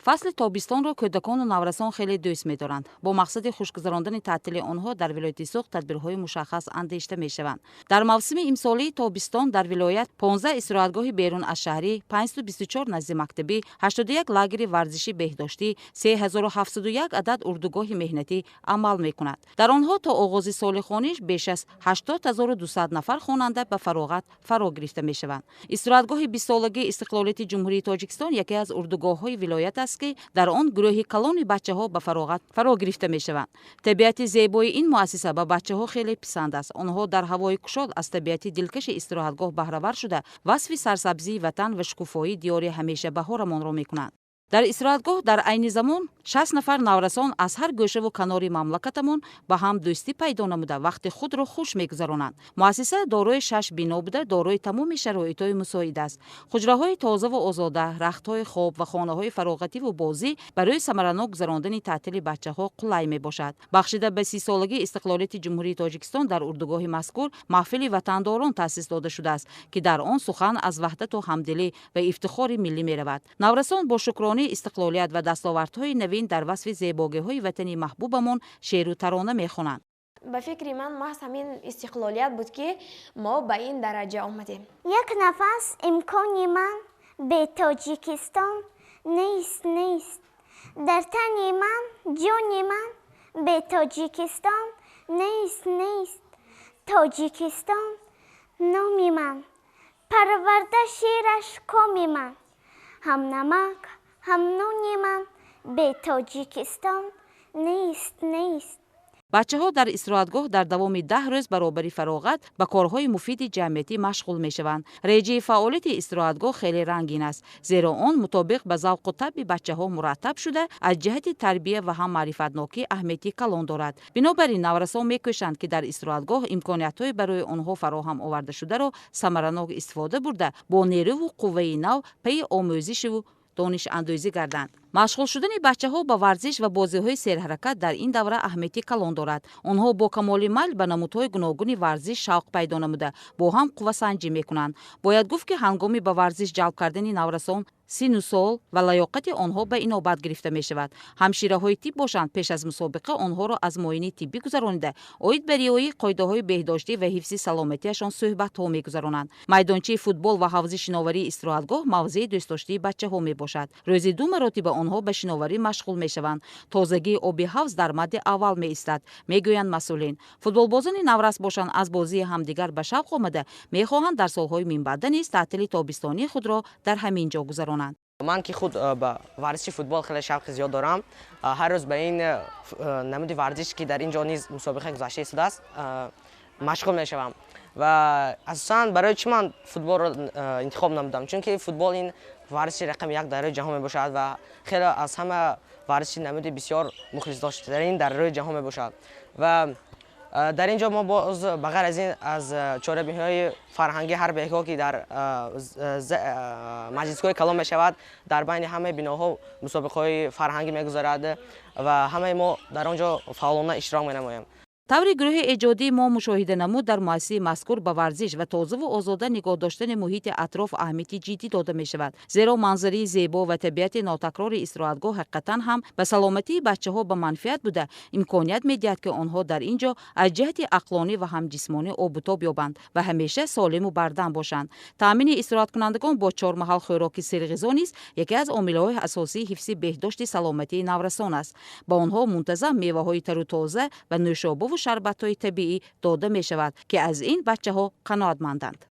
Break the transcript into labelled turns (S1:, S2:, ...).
S1: Фасли тобистонро кӯдакону наврасон хеле дӯст медоранд. Бо мақсади хушгузарондани таътили онҳо дар вилояти Суғд тадбирҳои мушаххас андешта мешаванд. Дар мавсими имсолии тобистон дар вилоят 15 истироҳатгоҳи берун аз шаҳрӣ, 524 наздимактабӣ, 81 лагери варзиши беҳдоштӣ, 3701 адад урдугоҳи меҳнатӣ амал мекунад. Дар онҳо то оғози соли хониш беш аз 80 200 нафар хонанда ба фароғат фаро гирифта мешаванд. Истироҳатгоҳи 20-солагии истиқлолияти Ҷумҳурии Тоҷикистон яке аз урдугоҳҳои вилоят аст, ки дар он гурӯҳи калони бачаҳо ба фароғат фаро гирифта мешаванд. Табиати зебои ин муассиса ба бачаҳо хеле писанд аст. Онҳо дар ҳавои кушод аз табиати дилкаши истироҳатгоҳ баҳравар шуда, васфи сарсабзии ватан ва шукуфоии диёри ҳамеша баҳорамонро мекунанд. Дар истироҳатгоҳ дар айни замон 60 нафар наврасон аз ҳар гӯшаву канори мамлакатамон ба ҳам дӯстӣ пайдо намуда, вақти худро хуш мегузаронанд. Муассиса дорои шаш бино буда, дорои тамоми шароитҳои мусоид аст. Ҳуҷраҳои тозаву озода, рахтҳои хоб ва хонаҳои фароғативу бозӣ барои самаранок гузарондани таътили бачаҳо қулай мебошад. Бахшида ба 30-солагии истиқлолияти Ҷумҳурии Тоҷикистон дар урдугоҳи мазкур маҳфили ватандорон таъсис дода шудааст, ки дар он сухан аз ваҳдату ҳамдилӣ ва ифтихори миллӣ меравад. Наврасон бо шукронии истиқлолият ва дастовардҳои навин дар васфи зебогиҳои ватани маҳбубамон шеъру тарона мехонанд.
S2: Ба фикри ман, маҳз ҳамин истиқлолият буд, ки мо ба ин дараҷа омадем.
S3: Як нафас имкони ман бе Тоҷикистон нест, нест. Дар тани ман, ҷони ман бе Тоҷикистон нест, нест. Тоҷикистон номи ман, парварда шераш коми ман, ҳам намак, ҳам нони ман бе Тоҷикистон нест, нест.
S1: Бачаҳо дар истироҳатгоҳ дар давоми 10 рӯз баробари фароғат ба корҳои муфиди ҷамъиятӣ машғул мешаванд. Реҷаи фаъолияти истироҳатгоҳ хеле рангин аст, зеро он мутобиқ ба завқу табъи бачаҳо мураттаб шуда, аз ҷиҳати тарбия ва ҳам маърифатнокӣ аҳамияти калон дорад. Бинобар ин наврасон мекӯшанд, ки дар истироҳатгоҳ имкониятҳое барои онҳо фароҳам оварда шударо самаранок истифода бурда, бо нерӯву қувваи нав пайи омӯзишу донишандӯзӣ гарданд. Машғул шудани бачаҳо ба варзиш ва бозиҳои серҳаракат дар ин давра аҳамияти калон дорад. Онҳо бо камоли майл ба намудҳои гуногуни варзиш шавқ пайдо намуда, бо ҳам қуввасанҷӣ мекунанд. Бояд гуфт, ки ҳангоми ба варзиш ҷалб кардани наврасон синну сол ва лаёқати онҳо ба инобат гирифта мешавад. Ҳамшираҳои тиб бошанд, пеш аз мусобиқа онҳоро аз муоинаи тиббӣ гузаронида, оид ба риояи қоидаҳои беҳдоштӣ ва ҳифзи саломатиашон суҳбатҳо мегузаронанд. Майдончаи футбол ва ҳавзи шиноварии истироҳатгоҳ мавзеи дӯстдоштаи бачаҳо мебошад. Рӯзи ду маротиба онҳо ба шиноварӣ машғул мешаванд. Тозагии оби ҳавз дар мадди аввал меистад, мегӯянд масъулин. Футболбозони наврас бошанд, аз бозии ҳамдигар ба шавқ омада, мехоҳанд дар солҳои минбаъда низ таътили тобистонии худро дар ҳамин ҷо гузаронанд.
S4: Ман ки худ ба варзиши футбол хеле шавқи зиёд дорам, ҳар рӯз ба ин намуди варзиш, ки дар ин ҷо низ мусобиқа гузашта истодааст, машғул мешавам. Ва асосан барои чӣ ман футболро интихоб намудам? Чунки футбол ин варзиши рақами як дар рӯи ҷаҳон мебошад ва хеле аз ҳама варзиши намуди бисёр мухлисдоштарин дар рӯи ҷаҳон мебошад. Ва дар ин ҷо мо боз ба ғайр аз ин аз чорабиниҳои фарҳангӣ ҳар бегоҳ, ки дар маҷлисгоҳи калон мешавад, дар байни ҳамаи биноҳо мусобиқаҳои фарҳангӣ мегузарад ва ҳамаи мо дар он ҷо фаъолона иштирок менамоем.
S1: Таври гурӯҳи эҷодии мо мушоҳида намуд, дар муассисаи мазкур ба варзиш ва тозаву озода нигоҳ доштани муҳити атроф аҳамияти ҷиддӣ дода мешавад, зеро манзараи зебо ва табиати нотакрори истироҳатгоҳ ҳақиқатан ҳам ба саломатии бачаҳо ба манфиат буда, имконият медиҳад, ки онҳо дар ин ҷо аз ҷиҳати ақлонӣ ва ҳам ҷисмонӣ обутоб ёбанд ва ҳамеша солиму бардам бошанд. Таъмини истироҳаткунандагон бо чормаҳал хӯроки серғизо низ яке аз омилҳои асосии ҳифзи беҳдошти саломатии наврасон аст. Ба онҳо мунтазам меваҳои тару тоза ва нӯшобаву шарбатҳои табиӣ дода мешавад, ки аз ин бачаҳо қаноатманданд.